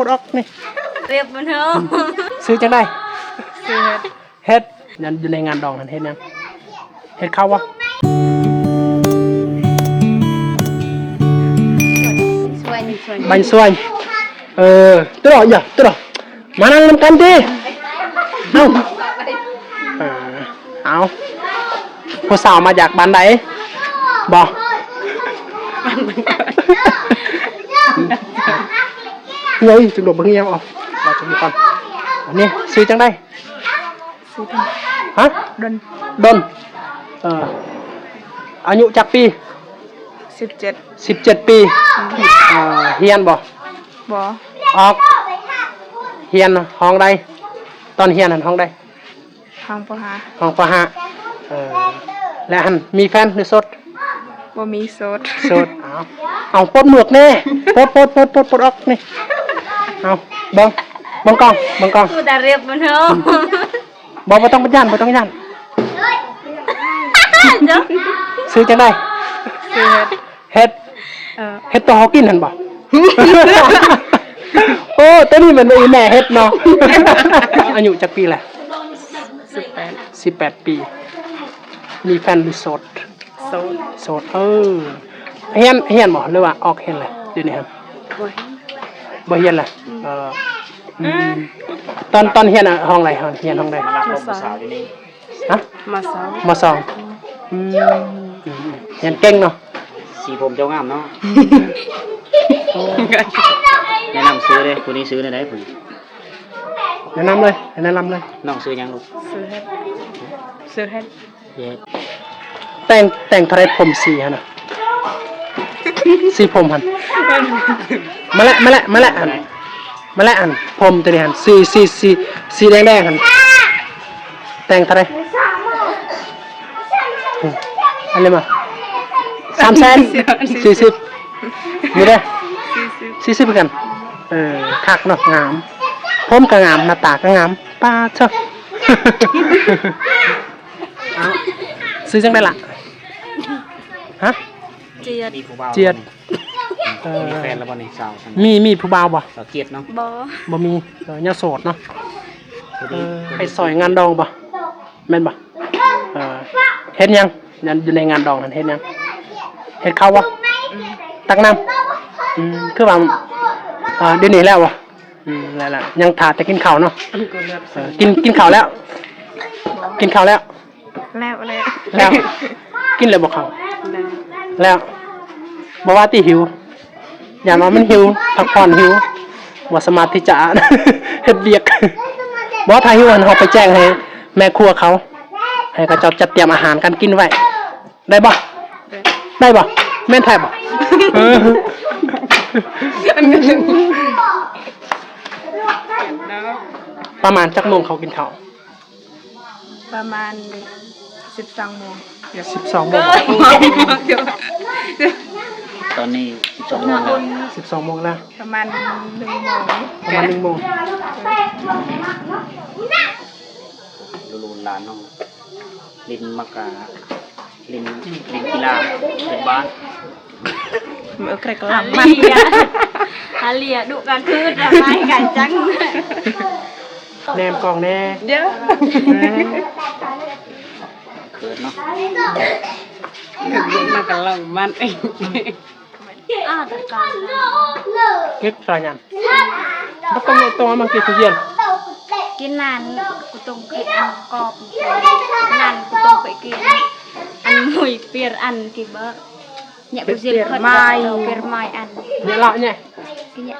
ປົດອອກນີ້. ເລັບມັນເນາະ. ຊື່ຈັ່ງໃດ? ຊື່ເຮັດ. ເຮັດ. ນັ້ນຢູ່ໃນງານດອງຫັ້ນເຮັດຫຍັງ? ເຮັດເຂົ້າບໍ່? ບັນຊວຍ. ເອີ ຕະຫຼອດ ຢ່າ ຕະຫຼອດ. ມານັ່ງນຳກັນຕິ. ເອົາ ເອີ ເອົາ ຜູ້ສາວມາຈາກບ້ານໃດ? ບໍ່ ເອີຍ ຈັ່ງໂດດເບິ່ງຫຍັງອອກ ມາຈຸມກ່ອນ. ອັນນີ້ຊື່ຈັ່ງໃດ? ຊື່ ຮະ? ດົນ. ດົນ. ເອີ ອາຍຸຈັກປີ? ສິບເຈັດ. ສິບເຈັດປີ. ເອີ ຮຽນບໍ່? ບໍ່. ອອກ ຮຽນຫ້ອງໃດ? ຕອນຮຽນຫັ້ນຫ້ອງໃດ? ຫ້ອງ ປໍຫ້າ. ຫ້ອງ ປໍຫ້າ. ເອີ ແລະຫັ້ນມີແຟນຫຼືໂສດ? ບໍ່ມີ. ໂສດ. ໂສດ. ເອົາ ເອົາ ປົດໝວກແດ່. ປົດ ປົດ ປົດ ປົດ ປົດອອກນີ້. ເອົາ ເບິ່ງ ເບິ່ງກ້ອງ ເບິ່ງກ້ອງ. ບໍ່ ບໍ່ຕ້ອງຢ້ານ ບໍ່ຕ້ອງຢ້ານ. ຊື່ຈັ່ງໃດ? ຊື່ເຮັດ. ເຮັດ. ເອີ ເຮັດຕໍ່ເຮົາກິນຫັ້ນບໍ່? ໂອ້ ໂຕນີ້ແມ່ນອີ່ແມ່ເຮັດເນາະ. ອາຍຸຈັກປີແລ້ວ? ສິບແປດ. ສິບແປດປີ. ມີແຟນຫຼືໂສດ? ໂສດ. ໂສດ. ເອີ ຮຽນ ຮຽນບໍ່ ຫຼືວ່າອອກຮຽນແລ້ວດຽວນີ້ຫັ້ນ? ບໍ່ຮຽນ. ບໍ່ຮຽນແລ້ວ. ເອີ ອືມ ຕອນ ຕອນຮຽນ ຫ້ອງໃດ? ຮຽນຫ້ອງໃດ? ມາສອງ. ຮະ? ມສອງ. ມສອງ. ອືມ ຮຽນເກັ່ງເນາະ. ສີຜົມເຈົ້າງາມເນາະ. ແນະນຳຊື່ເດ້ ຜູ້ນີ້ຊື່ແນວໃດຜູ້ນີ້? ແນະນຳເລີຍ ແນະນຳເລີຍ. ນ້ອງຊື່ຫຍັງລູກ? ຊື່ເຮັດ. ຊື່ເຮັດ. ເຮັດ. ແຕ່ງ ແຕ່ງເທົ່າໃດຜົມສີຫັ້ນນະ? ສີຜົມຫັ້ນ. ມາແລະ ມາແລະ ມາແລະ ອັນ ມາແລະ ອັນ ຜົມໂຕນີ້ຫັ້ນ ສີ ສີ ສີ ສີແດງໆຫັ້ນ ແຕ່ງເທົ່າໃດ? ອັນນີ້ມາ ສາມແສນ. ສີ່ສິບ. ນີ້ເດ້ ສີ່ສິບ ຄືກັນ. ເອີ ຄັກເນາະ ງາມ ຜົມກໍງາມ ໜ້າຕາກໍງາມ. ປາດໂທ້. ເອົ້າ ຊື່ຈັ່ງໃດລະ? ຮະ? ຈຽດ. ມີຜູ້ບ່າວ ຈຽດ. ບໍ່ນີ້? ເອີ ມີແຟນແລ້ວບໍ່ນີ້? ສາວ ມີ ມີຜູ້ບ່າວບໍ່? ສາວຈຽດເນາະ. ບໍ່ ບໍ່ມີ. ເອີ ຍັງໂສດເນາະ. ເອີ ໄປຊ່ອຍງານດອງບໍ່? ແມ່ນບໍ່? ເອີ ເຮັດຫຍັງ? ຢູ່ໃນງານດອງຫັ້ນເຮັດຫຍັງ? ເຮັດເຂົ້າບໍ່? ອືມ ຕັກນ້ຳ. ອືມ ຄືວ່າ ເອີ ດຽວນີ້ແລ້ວບໍ່? ອືມ ແລ້ວ ແລ້ວ ຍັງຖ້າແຕ່ກິນເຂົ້າເນາະ. ເອີ ກິນ ກິນເຂົ້າແລ້ວ? ກິນເຂົ້າແລ້ວ? ແລ້ວ ແລ້ວ ແລ້ວ. ກິນແລ້ວບໍ່ເຂົ້າ? ແລ້ວ ແລ້ວ. ບໍ່ວ່າຕິຫິວ ຢ້ານວ່າມັນຫິວ ພັກຜ່ອນຫິວ ບໍ່ສາມາດທີ່ຈະເຮັດວຽກ. ບໍ່ ຖ້າຫິວຫັ້ນ ເຮົາໄປແຈ້ງໃຫ້ແມ່ຄົວເຂົາ ໃຫ້ເຂົາເຈົ້າຈັດຕຽມອາຫານການກິນໄວ້. ໄດ້ບໍ່? ໄດ້ ໄດ້ບໍ່? ແມ່ນແທ້ບໍ່? ເອີ ປະມານຈັກໂມງເຂົາກິນເຂົ້າ? ປະມານສິບສອງໂມງ. ສິບສອງໂມງ. ຕອນນີ້ສິບສອງໂມງແລ້ວ. ສິບສອງໂມງແລ້ວ. ປະມານໜຶ່ງໂມງ. ປະມານໜຶ່ງໂມງ. ລູກຫຼານເຮົາຫຼິ້ນມັກກະຫຼິ້ນ ຫຼິ້ນກິລາເປັນບ້ານ. ມືເກຣັກລຳມັນ ອາເລຍ ອາເລຍ ດຸກາງຄືນ ລະໄມ້ກາງຈັງ. ແນມກ້ອງແດ່. ເດີ ເຂີນເນາະ. ມັນກະລຳມັນເອງ. ອາ ຕະການ ເກັບສາຍຫຍັງ? ບໍ່ຕ້ອງ ຕ້ອງເອົາມາເກັບຜູ້ດຽວ. ກິນນັ້ນ ກູຕ້ອງເຄີຍອັນກອບ ນັ້ນ ກູຕ້ອງເຄີຍກິນ ອັນມຸຍເປຍອັນກິເບີ. ເປັນເປັນໄມ້ ເປັນໄມ້ອັນ ເຍລະແຍະ ກິນເຍລະ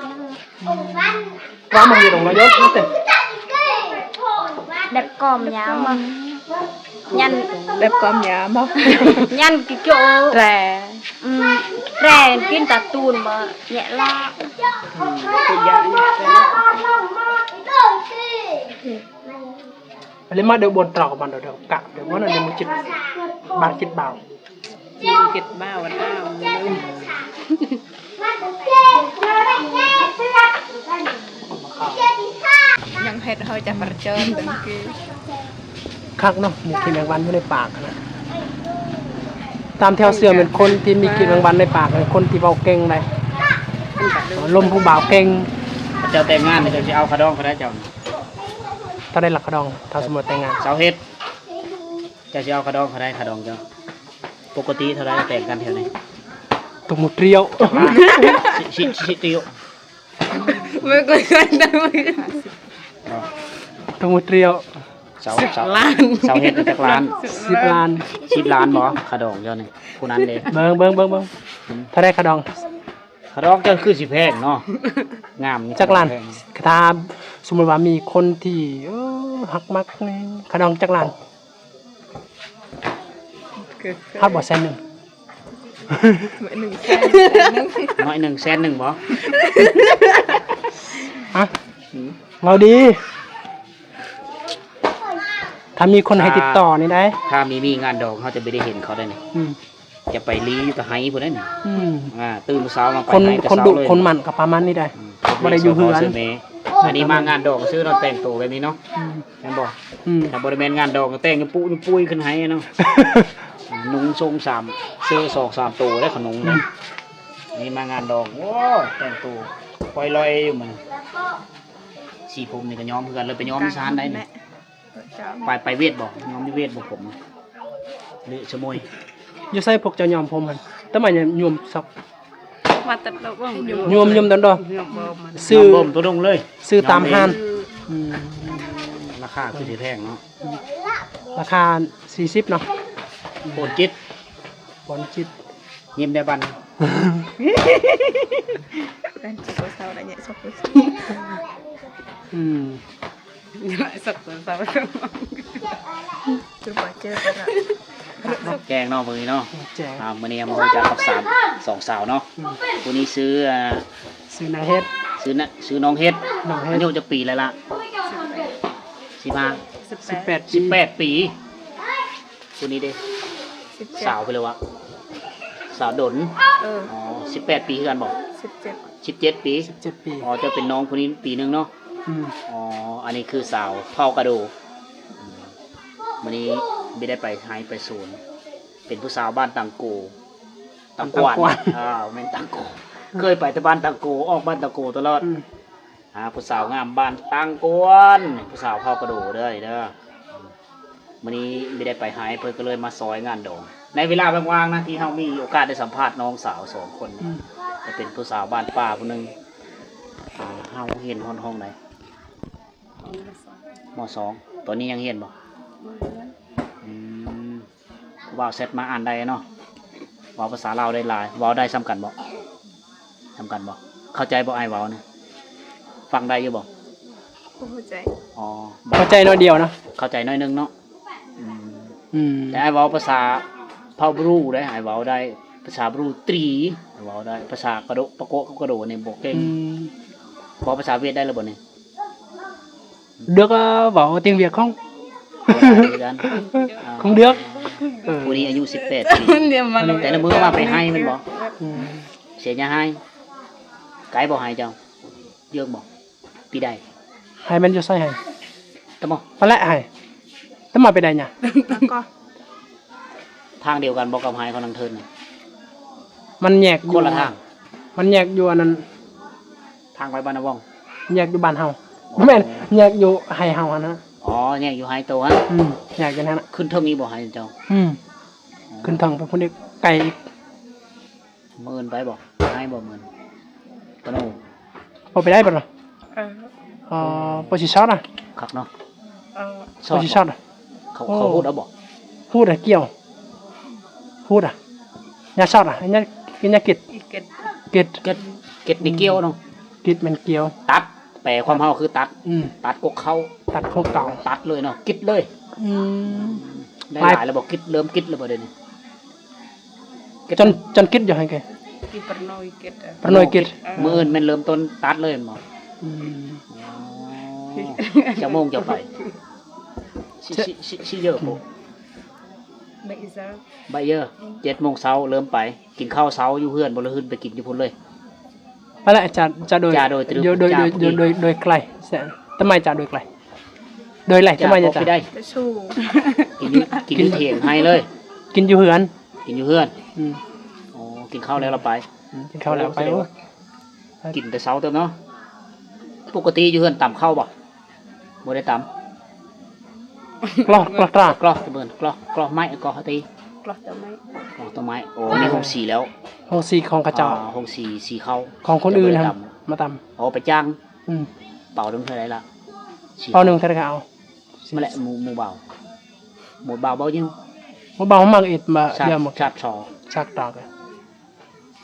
ວ່າມັນຢູ່ຕົງລະຍົດ ເດັບກອມຍາມ ຍັນ ເດັບກອມຍາມ ຍັນກິໂຈ ແຕຣ ອືມ ແຕຣ ກິນຕາຕູນ ເຍລະ ອືມ ກິນຢາ ແຕຣ. ເລີຍມາເດີບ່ອນເຕົາກັບມັນເດີ ເດີກະເດີບ່ອນນັ້ນເດີ ມັນຈິດບາງຈິດບາວ ຈິດບາວດາວ ຍັງເຮັດເຮົາຈະປະເຈີນເດີ ຄັກເນາະ ມີກິນແມງວັນຢູ່ໃນປາກນະ. ຕາມແຖວເຊື່ອແມ່ນຄົນທີ່ມີກິນແມງວັນໃນປາກ ແມ່ນຄົນທີ່ເວົ້າເກັ່ງໃດ໋ ລົມຜູ້ບ່າວເກັ່ງ ເຈົ້າແຕ່ງງານນີ້ ເຈົ້າຊິເອົາຄ່າດອງເທົ່າໃດເຈົ້າ? ເທົ່າໃດລະຄ່າດອງ ຖ້າສົມມຸດແຕ່ງງານ? ສາວເຮັດ ເຈົ້າຊິເອົາຄ່າດອງເທົ່າໃດ ຄ່າດອງເຈົ້າ? ປົກກະຕິເທົ່າໃດແຕ່ງກັນແຖວນີ້? ຕົວໝູ່ຕຣຽວ ຈັກລ້ານ? ຊິ ຊິ ຊິຕຣຽວ ເບິ່ງກ່ອນ ຕົວໝູ່ຕຣຽວ ຊາວ ຊາວ ຊາວເຮັດຈັກລ້ານ? ສິບລ້ານ ສິບລ້ານບໍ່? ຄ່າດອງເຈົ້ານີ້ ຜູ້ນັ້ນເດ້ ເບິ່ງ ເບິ່ງ ເບິ່ງ ເບິ່ງ ເທົ່າໃດຄ່າດອງ? ຄ່າດອງເຈົ້າຄືຊິແພງເນາະ ງາມນີ້ ຈັກລ້ານ? ແພງ ຖ້າສົມມຸດວ່າມີຄົນທີ່ ເອີ ຮັກມັກນີ້ ຄ່າດອງຈັກລ້ານ? ຮອດບໍ່ແສນໜຶ່ງ? ໜ້ອຍໜຶ່ງແສນໜຶ່ງ ໜ້ອຍໜຶ່ງແສນໜຶ່ງບໍ່? ຮະ? ເວົ້າດີ ຖ້າມີຄົນໃຫ້ຕິດຕໍ່ນີ້ໄດ໋ ຖ້າມີ ມີງານດອງ ເຮົາຈະບໍ່ໄດ້ເຫັນເຂົາໄດ໋ນີ້ ອືມ ຈະໄປລີຢູ່ຕາໄຮພຸ້ນເດ້ນີ້ ອືມ ອ່າ ຕື່ນເຊົ້າມາໄປ ຄົນ ຄົນດຸຄົນໝັ່ນກໍປະມານນີ້ໄດ໋ ອືມ ບໍ່ໄດ້ຢູ່ເຮືອນ ອັນນີ້ມາງານດອງຊື່ເນາະ ແຕ່ງໂຕແບບນີ້ເນາະ ອືມ ແມ່ນບໍ່? ອືມ ຖ້າບໍ່ໄດ້ແມ່ນງານດອງກໍແຕ່ງຢູ່ປຸຢູ່ປຸຍຂຶ້ນໄຮເນາະ ນຸ່ງຊົງສາມ ເສື້ອສອງສາມໂຕໄດ້ຂະໜົງ ອືມ ນີ້ມາງານດອງ ໂອ້ ແຕ່ງໂຕປ່ອຍລອຍຢູ່ມື້ນີ້ ສີຜົມນີ້ກໍຍ້ອມຄືກັນ ເລີຍໄປຍ້ອມຢູ່ຊານໃດນີ້? ໄປ ໄປເວດບໍ່? ຍ້ອມຢູ່ເວດບໍ່ຜົມ ຫຼືສະໝຸຍ? ຢູ່ໃສພວກເຈົ້າຍ້ອມຜົມຫັ້ນ? ຕະມາຍາມຍວມຊອກ ມາຕັດດອກ ຍວມ ຍວມຕັດດອກ ຍວມບໍ່ມັນ ຊື້ບໍ່ມຕົວລົງເລີຍ ຊື້ຕາມຮ້ານ ອືມ ລາຄາຄືຊິແພງເນາະ ລາຄາສີ່ສິບເນາະ ໂປນຈິດ ໂປນຈິດ ຍິ້ມແດ່ບັດ ອືມ ສັກຕົວເຊົາ ຄືບໍ່ເຈີກັນລະ ແກງເນາະມື້ນີ້ເນາະ ແກງ ອ່າ ມື້ນີ້ມາຮູ້ຈັກກັບສາມ ສອງສາວເນາະ ອືມ ຜູ້ນີ້ຊື່ ອ່າ ຊື່ນາງເຮັດ ຊື່ນະ ຊື່ນ້ອງເຮັດ ນ້ອງເຮັດ ອາຍຸຈັກປີແລ້ວລະ? ສິບຫ້າ ສິບແປດ ສິບແປດປີ ຜູ້ນີ້ເດ້? ສິບເຈັດ ສາວໄປແລ້ວວະ ສາວດົນ ເອີ ອໍ ສິບແປດປີຄືກັນບໍ່? ສິບເຈັດ ສິບເຈັດປີ ສິບເຈັດປີ ອໍ ເຈົ້າເປັນນ້ອງຜູ້ນີ້ປີໜຶ່ງເນາະ ອືມ ອໍ ອັນນີ້ຄືສາວເຜົ່າກະໂດ ອືມ ມື້ນີ້ບໍ່ໄດ້ໄປໄຮ່ໄປສວນ ເປັນຜູ້ສາວບ້ານຕັງໂກ ຕັງກວານ ຕັງກວານ ອ່າ ແມ່ນຕັງໂກ ເຄີຍໄປແຕ່ບ້ານຕັງໂກ ອອກບ້ານຕັງໂກຕະຫຼອດ ອືມ ອ່າ ຜູ້ສາວງາມບ້ານຕັງກວານ ຜູ້ສາວເຜົ່າກະໂດເດີ ເດີ ມື້ນີ້ບໍ່ໄດ້ໄປໄຮ່ ເພິ່ນກໍເລີຍມາຊ່ອຍງານດອງ ໃນເວລາວ່າງໆນະ ທີ່ເຮົາມີໂອກາດໄດ້ສຳພາດນ້ອງສາວສອງຄົນ ອືມ ກໍເປັນຜູ້ສາວບ້ານປ່າຜູ້ໜຶ່ງ ອ່າ ເຮົາຮຽນຮອດຫ້ອງໃດ? ມໍສອງ ຕອນນີ້ຍັງຮຽນບໍ່? ອືມ ຜູ້ບ່າວແຊັດມາອ່ານໄດ້ເນາະ ເວົ້າພາສາລາວໄດ້ຫຼາຍ ເວົ້າໄດ້ສ່ຳກັນບໍ່? ສ່ຳກັນບໍ່? ເຂົ້າໃຈບໍ່ອ້າຍເວົ້ານີ້? ຟັງໄດ້ຢູ່ບໍ່? ບໍ່ເຂົ້າໃຈ ອໍ ເຂົ້າໃຈໜ້ອຍດຽວເນາະ ເຂົ້າໃຈໜ້ອຍໜຶ່ງເນາະ ອືມ ອືມ ແຕ່ອ້າຍເວົ້າພາສາເຜົ່າບຣູໄດ໋ ອ້າຍເວົ້າໄດ້ພາສາບຣູຕຣີ ເວົ້າໄດ້ພາສາກະໂດ ປະໂກະກັບກະໂດນີ້ບໍ່ເກັ່ງ ອືມ ເວົ້າພາສາຫວຽດໄດ້ແລ້ວບໍ່ນີ້? ເດືອກ ເວົ້າຕຽງຫວຽດຂອງ ຂອງເດືອກ ເອີ ຜູ້ນີ້ອາຍຸສິບແປດປີ ແຕ່ລະມື້ມາໄປໄຮ່ແມ່ນບໍ່? ອືມ ເສຍຫຍ້າໄຮ່ ໄກບໍ່ໄຮ່ເຈົ້າ? ເຍອກບໍ່? ປີໃດ? ໄຮ່ແມ່ນຢູ່ໃສໄຮ່? ຕະໝໍ ຫັ້ນແຫຼະໄຮ່ ຕະໝໍ ປີໃດຫຍ້າ? ທາງດຽວກັນບໍ່ກັບໄຮ່ຂອງນາງເທີນ? ມັນແຍກຢູ່ ຄົນລະທາງ ມັນແຍກຢູ່ອັນນັ້ນ ທາງໄປບ້ານນາວອງ ແຍກຢູ່ບ້ານເຮົາ ບໍ່ແມ່ນ ແຍກຢູ່ໄຮ່ເຮົາຫັ້ນນະ ອໍ ແຍກຢູ່ໄຮ່ໂຕຫັ້ນ ອືມ ແຍກຢູ່ຫັ້ນນະ ຂຶ້ນເທິງອີກບໍ່ໄຮ່ເຈົ້າ? ອືມ ຂຶ້ນເທິງໄປພຸ້ນອີກ ໄກອີກ ມື້ອື່ນໄປບໍ່? ໄປບໍ່ມື້ອື່ນ? ປະໂນ ບໍ່ໄປໄດ້ປະໂນ ເອີ ເອີ ບໍ່ຊິຊອດນະ ຄັກເນາະ ເອີ ບໍ່ຊິຊອດນະ ເຂົາ ເຂົາຮູດເອົາບໍ່? ຮູດອະ ກ່ຽວ ຮູດອະ ຫຍ້າຊອດອະ ຫຍ້າ ຫຍ້າກິດ ກິດ ກິດ ກິດນີ້ກ່ຽວເນາະ ກິດແມ່ນກ່ຽວ ຕັດ ແປຄວາມເຮົາຄືຕັດ ອືມ ຕັດກົກເຂົ້າ ຕັດກົກເຂົ້າ ຕັດເລີຍເນາະ ກິດເລີຍ ອືມ ໄດ້ຫຼາຍແລ້ວບໍ່? ກິດ ເລີ່ມກິດແລ້ວບໍ່ດຽວນີ້? ຈົນ ຈົນກິດຢູ່ຫັ້ນເກ ກິດປະໂນຍກິດ ປະໂນຍກິດ ມື້ອື່ນແມ່ນເລີ່ມຕົ້ນຕັດເລີຍແມ່ນບໍ່? ອືມ ອໍ ຈັກໂມງເຈົ້າໄປ? ຊິ ຊິ ຊິເຢີໂພ ບ່າຍເຢີ ອືມ ເຈັດໂມງເຊົ້າເລີ່ມໄປ ກິນເຂົ້າເຊົ້າຢູ່ເຮືອນບໍ່ ຫຼືຂຶ້ນໄປກິນຢູ່ພຸ້ນເລີຍ? ໄປລະ ຈະ ຈະໂດຍ ຈະໂດຍ ໂດຍ ໂດຍ ໂດຍ ໂດຍໄກ ຕະໄມຈະໂດຍໄກ ໂດຍໄລ ຈະໄມຈະ ໄປໄດ້ ກິນຢູ່ ກິນຢູ່ຖຽງໄຮ່ເລີຍ ກິນຢູ່ເຮືອນ ກິນຢູ່ເຮືອນ ອືມ ອໍ ກິນເຂົ້າແລ້ວລະໄປ ອືມ ກິນເຂົ້າແລ້ວໄປ ໂອ້ ກິນແຕ່ເຊົ້າເຕີບເນາະ ປົກກະຕິຢູ່ເຮືອນຕຳເຂົ້າບໍ່? ບໍ່ໄດ້ຕຳ. ກລໍກລໍຕາ ກລໍຕະເບີນ ກລໍກລໍໄມ້ ກລໍຕີ ກລໍຕະໄມ້ ກລໍຕະໄມ້. ໂອ້ ມີໂຮງສີແລ້ວ ໂຮງສີຂອງເຂົາເຈົ້າ. ອາ ໂຮງສີ ສີເຂົ້າ ຂອງຄົນອື່ນຫັ້ນມາຕຳ. ໂອ້ ໄປຈ້າງ. ອືມ ເປົາໜຶ່ງເທົ່າໃດລະ? ເປົາໜຶ່ງເທົ່າໃດກະເອົາ. ມາແຫຼະ ໝູ່ ໝູ່ບ່າວ ໝູ່ບ່າວເວົ້າຢູ່ ໝູ່ບ່າວມັກເຮັດມາ ສາກ ດຽວມັກ ສາກຊໍ ສາກຕອກ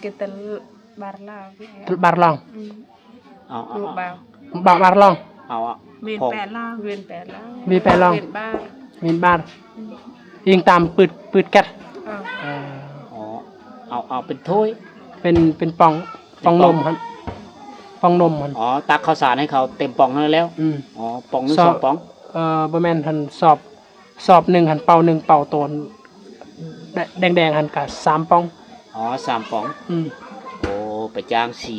ກະແຕ່ບາດລາວ ບາດລອງ. ອືມ ເອົາ ເອົາ ໝູ່ບ່າວ ໝູ່ບ່າວບາດລອງ. ເອົາ ເອົາ ເວນແປດລາວ ເວນແປດລາວ ເວນແປດລາວ ເວນບາດ ເວນບາດ. ອືມ ອີງຕາມປືດ ປືດແກັດ. ເອີ ອໍ ເອົາ ເອົາເປັນຖ້ວຍ ເປັນ ເປັນປ່ອງ ເປັນປ່ອງ ປ່ອງນົມຫັ້ນ ປ່ອງນົມຫັ້ນ. ອໍ ຕັກເຂົ້າສານໃຫ້ເຂົາເຕັມປ່ອງຫັ້ນແລ້ວ. ອືມ ອໍ ປ່ອງໜຶ່ງ ສອງ ສອງປ່ອງ. ເອີ ບໍ່ແມ່ນຫັ້ນ ສອບ ສອບໜຶ່ງຫັ້ນ ເປົາໜຶ່ງເປົາໂຕນ ແດງໆຫັ້ນກະສາມປ່ອງ. ອໍ ສາມປ່ອງ. ອືມ ໂອ້ ໄປຈ້າງສີ.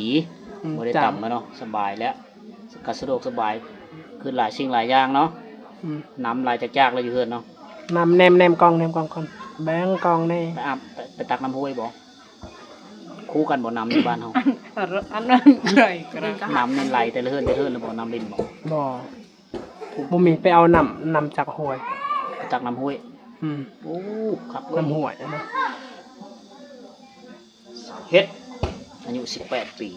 ອືມ ບໍ່ໄດ້ຕຳແລ້ວເນາະ ສະບາຍແລ້ວ ກະສະດວກສະບາຍ ຄືຫຼາຍສິ່ງຫຼາຍຢ່າງເນາະ. ອືມ ນ້ຳໄຫຼຈາກໆແລ້ວຢູ່ເຮືອນເນາະ. ນ້ຳແນມ ແນມກ່ອງ ແນມກ່ອງກ່ອນ ແບ່ງກ່ອງແດ່. ໄປອາບ ໄປ ໄປຕັກນ້ຳຫ້ວຍບໍ່? ຄູ່ກັນບໍ່ ນ້ຳຢູ່ບ້ານເຮົາ? ອັນ ອັນນັ້ນໄຫຼກະໄດ້ ນ້ຳນີ້ໄຫຼແຕ່ລະເຮືອນແຕ່ລະເຮືອນ ຫຼືບໍ່ ນ້ຳລິນບໍ່? ບໍ່ ບໍ່ມີ ໄປເອົານ້ຳ ນ້ຳຈາກຫ້ວຍ ໄປຕັກນ້ຳຫ້ວຍ. ອືມ ໂອ້ ຄັກເລີຍ ນ້ຳຫ້ວຍນະ. ເຮັດ ອາຍຸສິບແປດປີ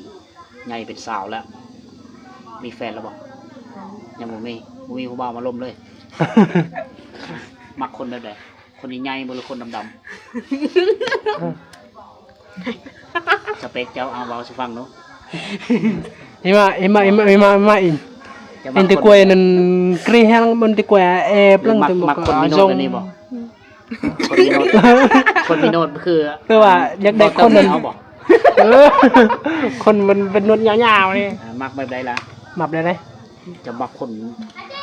ໃຫຍ່ເປັນສາວແລ້ວ ມີແຟນແລ້ວບໍ່? ຍັງບໍ່ມີ ບໍ່ມີຜູ້ບ່າວມາລົມເລີຍ. ມັກຄົນແບບໃດ? ຄົນໃຫຍ່ໆບໍ່ ຫຼືຄົນດຳໆ? ສະເປັກເຈົ້າ ເອົາເວົ້າສູ່ຟັງດູ. ເອີມາ ເອີມາ ເອີມາ ເອີມາ ເອີມາ ເອີມາ ເອັນແຕ່ກວຍນັ້ນ ກຣີແຮງ ມັນແຕ່ກວຍແອບ ຫຼືມັກ ມັກຄົນມີໂນດແບບນີ້ບໍ່? ຄົນມີໂນດ ຄົນມີໂນດຄື ແຕ່ວ່າຢາກໄດ້ຄົນນັ້ນ ເອົາບໍ່? ເອີ ຄົນມັນເປັນໂນດຍາວໆນີ້. ອ່າ ມັກແບບໃດລະ? ມັກແບບໃດ? ຈະມັກຄົນ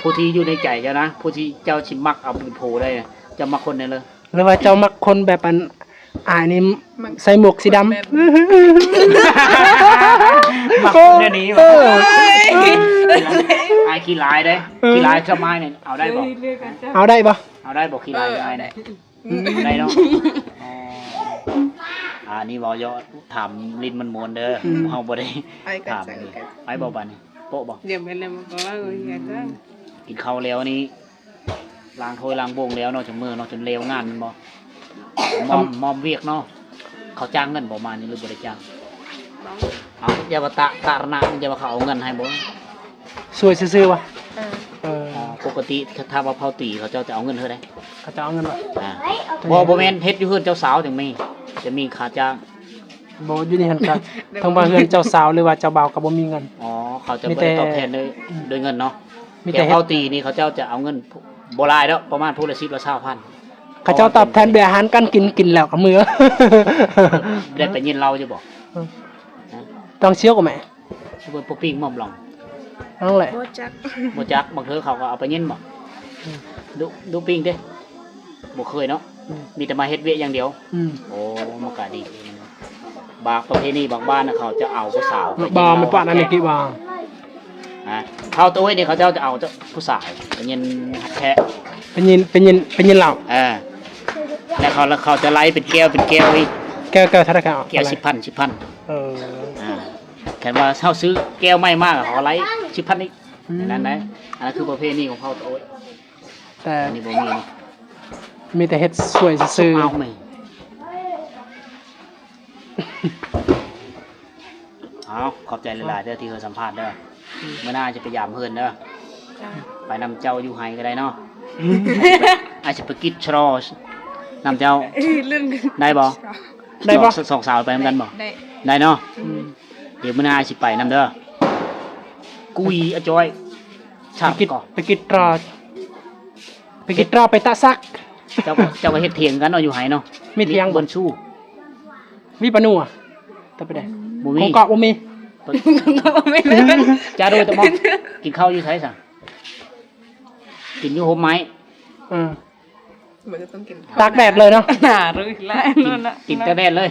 ຜູ້ທີ່ຢູ່ໃນໃຈເຈົ້ານະ ຜູ້ທີ່ເຈົ້າຊິມັກເອົາເປັນຜົວໄດ້ນະ ເຈົ້າມັກຄົນແນວໃດ? ຫຼືວ່າເຈົ້າມັກຄົນແບບອັນ ອ້າຍນີ້ ມັກ ໃສ່ໝວກສີດຳ ມັກແບບ ມັກແນວນີ້ ເອີ ບໍ່? ອ້າຍຂີ້ລາຍເດ້ ເອີ ຂີ້ລາຍຊະມາຍນີ້ ເອົາໄດ້ບໍ່? ເອີ ເອົາໄດ້ບໍ່? ເອົາໄດ້ບໍ່? ຂີ້ລາຍ ເອີ ອ້າຍ ເອົາໄດ້ ໄດ້ເນາະ. ອໍ ອັນນີ້ເວົ້າເຍາະ ຖາມຫຼິ້ນມ່ວນໆເດີ ອືມ ເຮົາບໍ່ໄດ້ຖາມ. ໄປບໍ່ບາດນີ້? ໂປະບໍ່? ດຽວແມ່ນແລ້ວມັນກໍວ່າ ອືມ ກິນເຂົ້າແລ້ວນີ້ ລ້າງຖ້ວຍລ້າງໂບງແລ້ວເນາະ ຈັ່ງເມືອເນາະ ຈົນແລ້ວງານແມ່ນບໍ່? ມອມ ມອມວຽກເນາະ. ເຂົາຈ້າງເງິນບໍ່ມານີ້ ຫຼືບໍ່ໄດ້ຈ້າງ? ເອົາ ຢ່າວ່າຕະ ຕະລະນະ ຢ່າວ່າເຂົາເອົາເງິນໃຫ້ບໍ່? ຊ່ວຍຊື່ໆຫວາ? ເອີ ເອີ ປົກກະຕິຖ້າວ່າເຜົ່າຕີ ເຂົາເຈົ້າຈະເອົາເງິນເທົ່າໃດ? ເຂົາເຈົ້າເອົາເງິນບໍ່? ອ່າ ບໍ່ ບໍ່ແມ່ນ ເຮັດຢູ່ເຮືອນເຈົ້າສາວຈັ່ງມີ ຈະມີຄ່າຈ້າງ. ບໍ່ ຢູ່ນີ້ຫັ້ນກະ ເຖິງວ່າເຮືອນເຈົ້າສາວ ຫຼືວ່າເຈົ້າບ່າວກະບໍ່ມີເງິນ. ອໍ ເຂົາຈະບໍ່ໄດ້ຕອບແທນໂດຍ ອືມ ໂດຍເງິນເນາະ. ມີແຕ່ ແຕ່ເຜົ່າຕີນີ້ ເຂົາເຈົ້າຈະເອົາເງິນບໍ່ຫຼາຍດອກ ປະມານຜູ້ລະສິບລະຊາວພັນ. ເຂົາເຈົ້າຕອບແທນເບຍອາຫານການກິນ ກິນແລ້ວກະເມືອ. ໄດ້ໄປຍິນເຫຼົ້າຢູ່ບໍ່? ອືມ ຕ້ອງຊຽວກໍແມ່ ບໍ່ ບໍ່ປີ້ງໝອມລອງ ນັ້ນແຫຼະ ບໍ່ຈັກ ບໍ່ຈັກ. ບາງເທື່ອເຂົາກໍເອົາໄປຍິນບໍ່? ອືມ ດຸ ດຸປີ້ງເດ້ ບໍ່ເຄີຍເນາະ. ອືມ ມີແຕ່ມາເຮັດວຽກຢ່າງດຽວ. ອືມ ໂອ້ ມັນກະດີ. ບາງປະເພນີບາງບ້ານນະ ເຂົາຈະເອົາຜູ້ສາວໄປຍິນເຫຼົ້າ. ບາງ ແມ່ນປານນັ້ນ ແຕ່ ເອກິວ່າ ຮະ ເຜົ່າໂຕຍນີ້ ເຂົາເຈົ້າຈະເອົາຜູ້ສາວໄປຍິນແທ້ ໄປຍິນ ໄປຍິນ ໄປຍິນເຫຼົ້າ. ເອີ ແລ້ວເຂົາ ແລ້ວເຂົາຈະໄລ່ເປັນແກ້ວ ເປັນແກ້ວອີກ. ແກ້ວ ແກ້ວເທົ່າໃດ? ແກ້ວສິບພັນ ສິບພັນ. ເອີ ອ່າ ຄັນວ່າເຮົາຊື້ແກ້ວໃໝ່ມາ ເຂົາໄລ່ສິບພັນອີກ. ອືມ ນັ້ນໄດ໋ ອັນນັ້ນຄືປະເພນີຂອງເຜົ່າໂຕຍ. ແຕ່ອັນນີ້ບໍ່ມີນີ້ ມີແຕ່ເຮັດຊ່ວຍຊື່ໆ. ເອົາແມ່ ເອົາ ຂອບໃຈຫຼາຍໆເດີທີ່ເຮົາສຳພາດເດີ. ອືມ ມື້ໜ້າຈະໄປຢາມເຮືອນເດີ. ຈ້າ ໄປນຳເຈົ້າຢູ່ໄຮ່ກໍໄດ້ເນາະ. ອືມ ອາດຈະໄປກິດຊະລໍນຳເຈົ້າ. ເອີ ໄດ້ບໍ່? ໄດ້ບໍ່? ສອງ ສອງສາວໄປນຳກັນບໍ່? ໄດ້ ໄດ້ເນາະ. ອືມ ດຽວມື້ໜ້າອ້າຍຊິໄປນຳເດີ. ກຸຍອາຈ້ອຍ ໄປກິດ ໄປກິດຕຣາ ໄປກິດຕຣາ ໄປຕະສັກ. ເຈົ້າ ເຈົ້າກໍເຮັດຖຽງກັນເນາະ ຢູ່ໄຮ່ເນາະ. ມີຖຽງບໍ່? ມີບ່ອນຊູ ມີປານົວ ແຕ່ໄປໄດ້ ບໍ່ມີ ຂອງເກາະບໍ່ມີ. ຈ້າໂດຍຕະມອງ ກິນເຂົ້າຢູ່ໃສຊະ? ກິນຢູ່ຮົ່ມໄມ້. ເອີ ມັນຈະຕ້ອງກິນ ຕາກແດດເລີຍເນາະ. ໜ້າ ຫຼື ແລ້ວ ກິນ ນັ້ນນະ ກິນຕາກແດດເລີຍ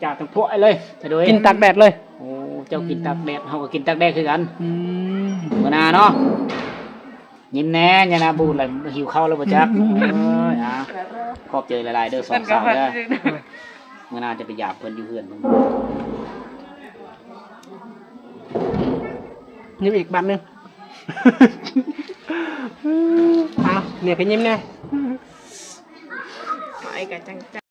ຈາກທັງພວກໄອ້ເລີຍ ຈະໂດຍ ກິນຕາກແດດເລີຍ. ໂອ້ ເຈົ້າກິນຕາກແດດ ອືມ ເຮົາກໍກິນຕາກແດດຄືກັນ. ອືມ ມື້ໜ້າເນາະ. ຍິນແດ່ ຍານາບູດລະ ຫິວເຂົ້າແລ້ວບໍ່ຈັກ. ອືມ ເອີຍ ອ່າ ຂອບໃຈຫຼາຍໆເດີ ສອງສາວເດີ. ມື້ໜ້າຈະໄປຢາມເພິ່ນຢູ່ເຮືອນເພິ່ນ. ຍິ້ມອີກບາດໜຶ່ງ. ເອົາ ນີ້ກໍຍິ້ມແດ່. ເອົາ ໄອ້ກະຈັງ